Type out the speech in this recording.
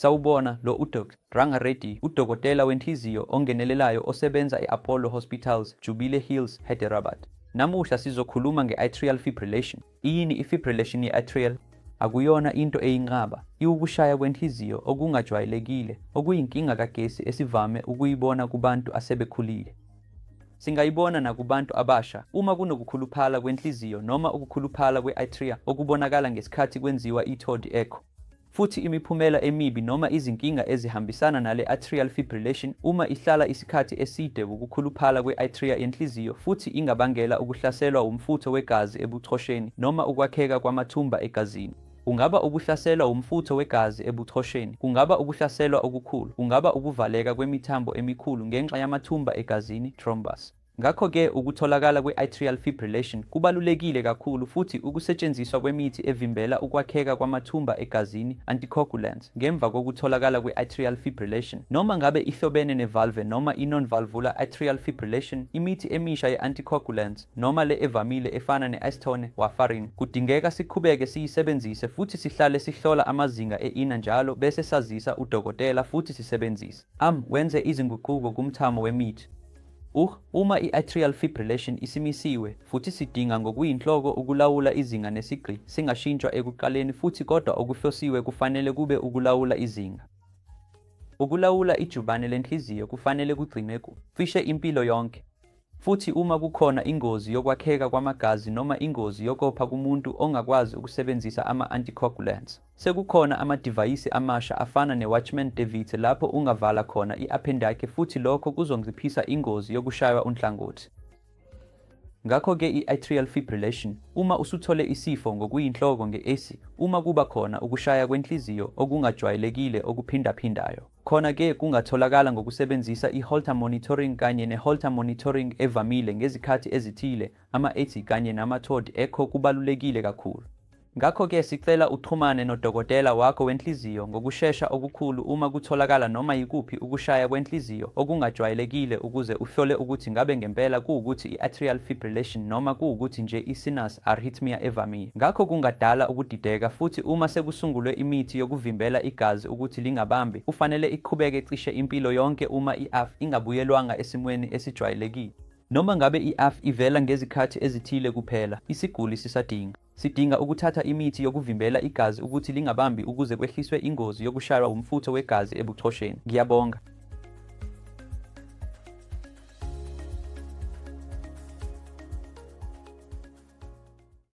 Sawubona, lo uDr. Ranga Reddy, udokotela wenhliziyo ongenelelayo osebenza e-Apollo Hospitals, Jubilee Hills, Hyderabad. Namuhla sizokhuluma nge-atrial fibrillation. Iyini i-fibrillation ye-atrial? Akuyona into eyinqaba, iwukushaya kwenhliziyo okungajwayelekile, okuyinkinga kagesi esivame ukuyibona kubantu asebekhulile. Singayibona nakubantu abasha uma kunokukhuluphala kwenhliziyo noma ukukhuluphala kwe-atria okubonakala ngesikhathi kwenziwa i-TOD echo. Futhi imiphumela emibi noma izinkinga ezihambisana nale atrial fibrillation uma ihlala isikhathi eside wukukhuluphala kwe-atria yenhliziyo futhi ingabangela ukuhlaselwa wumfutho wegazi ebuchosheni noma ukwakheka kwamathumba egazini. Kungaba ukuhlaselwa wumfutho wegazi ebuchosheni, kungaba ukuhlaselwa okukhulu, kungaba ukuvaleka kwemithambo emikhulu ngenxa yamathumba egazini, thrombus. Ngakho-ke ukutholakala kwe-atrial fibrillation kubalulekile kakhulu futhi ukusetshenziswa kwemithi evimbela ukwakheka kwamathumba egazini, anticoagulants, ngemva kokutholakala kwe-atrial fibrillation, noma ngabe ihlobene ne-valve noma i-non-valvular atrial fibrillation, imithi emisha ye-anticoagulants noma le evamile efana ne-Acetone, warfarin, kudingeka siqhubeke siyisebenzise futhi sihlale sihlola amazinga e-INR njalo bese sazisa udokotela futhi sisebenzise wenze izinguquko kumthamo wemithi. Uma i-atrial fibrillation isimisiwe, futhi sidinga ngokuyinhloko ukulawula izinga nesigqi singashintshwa ekuqaleni futhi kodwa okuhlosiwe kufanele kube ukulawula izinga. Ukulawula ijubane lenhliziyo kufanele kugcinwe ku cishe impilo yonke. Futhi uma kukhona ingozi yokwakheka kwamagazi noma ingozi yokopha kumuntu ongakwazi ukusebenzisa ama-anticoagulants, sekukhona amadivayisi amasha afana ne-Watchman device lapho ungavala khona i-appendage futhi lokho kuzonciphisa ingozi yokushaywa unhlangothi. Ngakho-ke i-atrial fibrillation, uma usuthole isifo ngokuyinhloko nge-AC, uma kuba khona ukushaya kwenhliziyo okungajwayelekile okuphindaphindayo, khona-ke kungatholakala ngokusebenzisa i-Holter monitoring kanye ne-Holter monitoring evamile ngezikhathi ezithile, ama-AC kanye nama-TOD echo kubalulekile kakhulu. Ngakho-ke sicela uxhumane nodokotela wakho wenhliziyo ngokushesha okukhulu uma kutholakala noma yikuphi ukushaya kwenhliziyo okungajwayelekile ukuze uhlole ukuthi ngabe ngempela kuwukuthi i-atrial fibrillation noma kuwukuthi nje i-sinus arrhythmia evamile. Ngakho kungadala ukudideka futhi uma sekusungulwe imithi yokuvimbela igazi ukuthi lingabambi, kufanele iqhubeke cishe impilo yonke uma i-AF ingabuyelwanga esimweni esijwayelekile. Noma ngabe i-AF ivela ngezikhathi ezithile kuphela, isiguli sisadinga. Sidinga ukuthatha imithi yokuvimbela igazi ukuthi lingabambi ukuze kwehliswe ingozi yokushaywa wumfutho wegazi ebuchosheni. Ngiyabonga.